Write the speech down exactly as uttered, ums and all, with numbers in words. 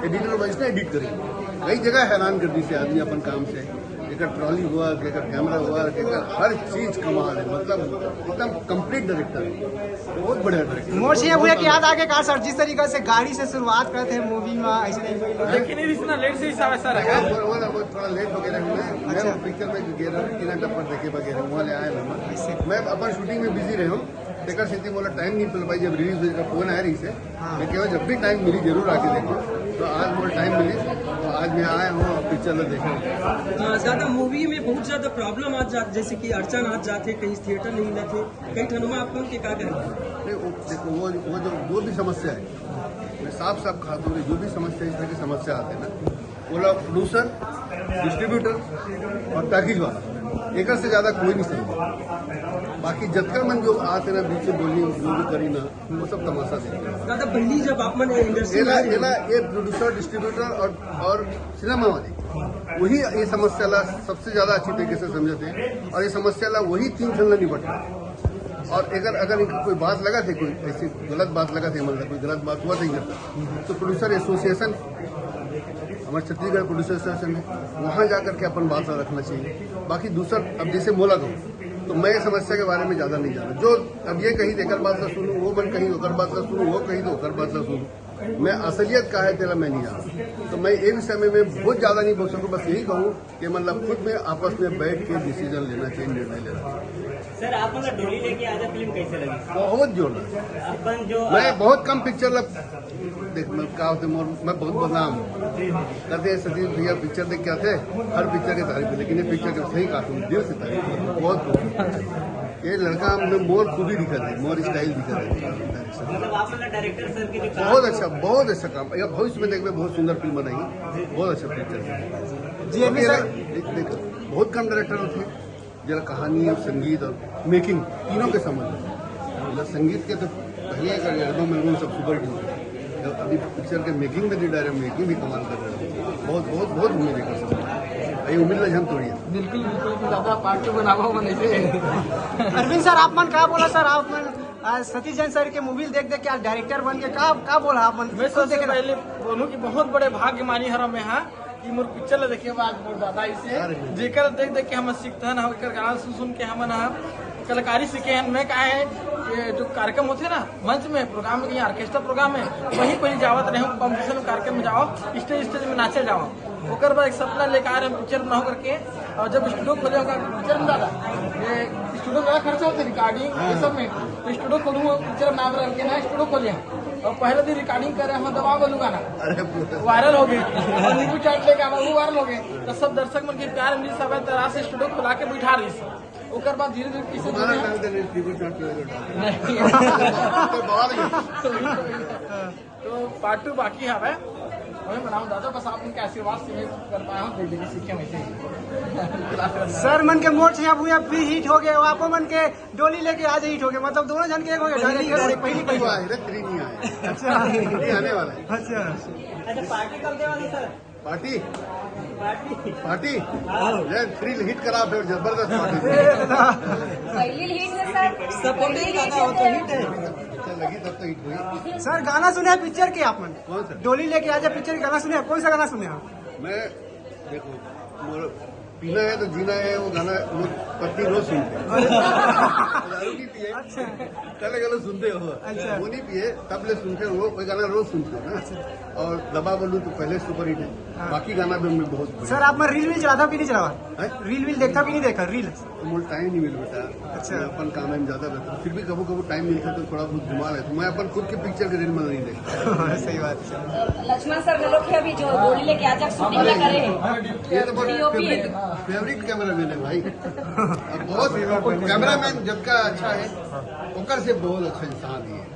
Editor wise ना edit करी। कई जगह हैरान कर दी से आदमी अपन काम से। एकर ट्रॉली वर्क, एकर कैमरा वर्क, एकर हर चीज कमाल है, मतलब एकदम कंप्लीट डायरेक्टर है, बहुत बढ़िया डायरेक्टर। मोर छइहाँ भुइयां के याद आगे का सर, जिस तरीका से गाड़ी से शुरुआत करते हैं मूवी में, ऐसे नहीं कोई लेकिन इतना लेट से ही सारा सारा वो, वो, वो थोड़ा लेट हो गया हूँ मैं। मैं अच्छा। वो पिक्चर में गया हूँ, टीना टप्पर देखे बगैर वहाँ ले आया मैं। मैं अपन शूटिंग में बिजी रहे हूँ, तेकर सेती मोला टाइम नहीं मिल पाई। जब रिलीज होई का फोन आया रही से, हाँ। मैं केवल जब भी टाइम मिली जरूर आके देखो। तो आज मोला टाइम मिली, तो आज मैं आया हूँ पिक्चर ला देखने। अ, दादा, मूवी में बहुत ज्यादा प्रॉब्लम आ जात, जैसे कि अड़चन आ जात है, कहीं थिएटर नहीं मिलत है, कई ठन मा आप मन के का कहे? नहीं, वो, देखो, वो, वो जो, जो भी समस्या है, मैं साफ साफ कहा दूँ, जो भी समस्या, इस तरह की समस्या आते हैं ना, वो लोग प्रोड्यूसर, डिस्ट्रीब्यूटर और पैकेज वाला, एकर से ज्यादा कोई नहीं समझे। बाकी जतका मन जो आते ना बीच में बोली, जो भी करी ना, वो सब तमाशा देखते हैं। दादा, पहली जब आप मन इंडस्ट्री एला, में एला, ये प्रोड्यूसर, डिस्ट्रीब्यूटर और, और सिनेमा वाले, वही ये समस्या ला सबसे ज्यादा अच्छी तरीके से समझते हैं और ये समस्या ला वही तीन ठन ला निपटना। और अगर, अगर इनका कोई बात लगा थे, कोई ऐसी गलत बात लगा थे, मतलब कोई गलत बात हुआ था इधर, तो प्रोड्यूसर एसोसिएशन, हमारे छत्तीसगढ़ प्रोड्यूसर एसोसिएशन है, वहाँ जा करके अपन बात रखना चाहिए। बाकी दूसरा, अब जैसे मोला कहूँ, तो मैं इस समस्या के बारे में ज़्यादा नहीं जाना। जो अब ये कहीं एकर बात ला सुनूँ, वो मन कहीं ओकर बात ला सुनूँ, वो कहीं तो ओकर बात ला सुनूँ। मैं असलियत का है तेरा मैं नहीं जानता, तो मैं ये विषय में मैं बहुत ज़्यादा नहीं बोल सकूँ। बस यही कहूँ कि मतलब खुद में आपस में बैठ के डिसीजन लेना चाहिए, निर्णय लेना चाहिए। सर, आप मतलब डोली लेके आजा फिल्म कैसे लगी? बहुत जोरदार। अपन जो मैं बहुत कम पिक्चर लग देख, मैं क्या होते मोर, मैं बहुत बदनाम हूँ। कहते हैं, "सतीश भैया पिक्चर देख क्या थे, हर पिक्चर की तारीफ है।" लेकिन ये पिक्चर के सही कहा तुम, दिल से तारीफ है, बहुत खूब। ये लड़का हमने मोर खुद ही दिखा दे, मोर स्टाइल दिखा दे। मतलब आप मतलब डायरेक्टर सर की जो बहुत अच्छा, बहुत अच्छा काम। या भविष्य में देखबे, बहुत सुंदर फिल्म बनाई, बहुत अच्छा पिक्चर है। जी, अभी अभी सर देख, देख, बहुत कम डायरेक्टर होते हैं, जरा कहानी और संगीत और मेकिंग तीनों के समझ में। मतलब संगीत के तो पहले का एल्बम एल्बम सब सुपर हिट हुए। अभी पिक्चर के मेकिंग में भी, डायरेक्ट मेकिंग भी कमाल कर रहे हैं। बहुत, बहुत, बहुत उम्मीद है कर सकते हैं। ये उम्मीद ला झन तोड़िए। बिल्कुल, बिल्कुल, कि दादा पार्ट टू बनावा मन ऐसे। अरविंद सर, आप मन का बोला सर, आप मन, आ, सतीश जैन सर के मूवी देख देख के आज डायरेक्टर बन के का, का बोला आप मन? मैं खुद देख सबसे रहे पहले बोलूँ कि बहुत बड़े भाग्य मानी हरा मैं, हाँ, कि मोर पिक्चर ला देखे बाद मोर दादा इसे अरे। जेकर देख देख के हम सीखते हैं, हम एकर गाना सुन सुन के हमन ह कलाकारी सीखे हैं। मैं का है कि जो कार्यक्रम होते हैं ना मंच में, प्रोग्राम में, कहीं ऑर्केस्ट्रा प्रोग्राम में, वहीं कहीं जावत रहे हूँ, कॉम्पिटिशन कार्यक्रम में जाओ, स्टेज स्टेज में नाचे जाओ। ओकर बाद एक सपना लेकर आ रहे हम पिक्चर बनाओ करके, और जब स्टूडियो खोले होगा पिक्चर में दादा, ये स्टूडियो में खर्चा होता है, रिकॉर्डिंग ये सब में, तो स्टूडियो खोलूँ पिक्चर नाम रख के ना स्टूडियो खोले हैं। और पहले दिन रिकॉर्डिंग कर रहे हैं, दबा बोलू गाना अरे पूरा वायरल हो गए, और नींबू चाट लेके आवा, वो वायरल हो गए। तो सब दर्शक मन के प्यार मिली, सब तरह से स्टूडियो खुला के बैठा रही। ओकर बाद धीरे धीरे किसे दोबारा डाल दे, नींबू चाट लेके डाल। नहीं। तो बहुत ही तो पार्ट टू बाकी हवे। वही बनाऊं दादा, बस आप उनके आशीर्वाद से मैं कर पाया हूँ, देख देख के सीखे वैसे ही। सर मन के मोर छइहाँ भुइयां फिर हिट हो गए, आपो मन के डोली लेके आज हिट हो गए, मतलब दोनों जन के एक हो गए, पहली डायरेक्टर बार पहली टू पहली। आए रे, थ्री नहीं आए। अच्छा। थ्री आने वाला है। अच्छा। अच्छा, पार्टी कब दे वाले सर? पार्टी? पार्टी? पार्टी? हाँ। यार, थ्री हिट करा फिर, जबरदस्त पार्टी। पहली हिट है सर। सपोर्टिंग ज्यादा हो तो हिट है। अच्छा लगी तब तो हिट हुई। सर, गाना सुने हैं पिक्चर के आप मन? कौन सा? डोली लेके आजा पिक्चर के गाना सुने हैं, कौन सा गाना सुने हैं आप? मैं, देखो, मोर पीना है तो जीना है, वो गाना मोर पत्नी रोज सुनते हैं। दारू नहीं पिए, अच्छा। कल गलो सुनते हो, अच्छा। वो नहीं पिए, तब ले सुनते हो, वो गाना रोज सुनते हो ना। अच्छा। और दबा बोलूं तो पहले सुपर हिट है, हाँ। बाकी गाना भी मैं बहुत बढ़िया। सर, आप मन रील वील चलाता हो कि नहीं चलावा? हैं? रील वील देखता हो कि नहीं देखा, रील? तो मोर टाइम नहीं मिल बेटा। अच्छा। मैं अपन काम में ज्यादा रहता हूँ, फिर भी कबो कबो टाइम मिलता है तो थोड़ा बहुत घुमा लेता हूँ। मैं अपन खुद के पिक्चर के रील में नहीं देखता। सही बात है। लक्ष्मण सर बोलो कि अभी जो डोली लेके आजा शूटिंग में करे हैं। ये तो बहुत डीओपी है। फेवरेट, फेवरेट कैमरामैन है भाई। और बहुत कैमरामैन जब का अच्छा है, ओकर से बहुत अच्छा इंसान ही है।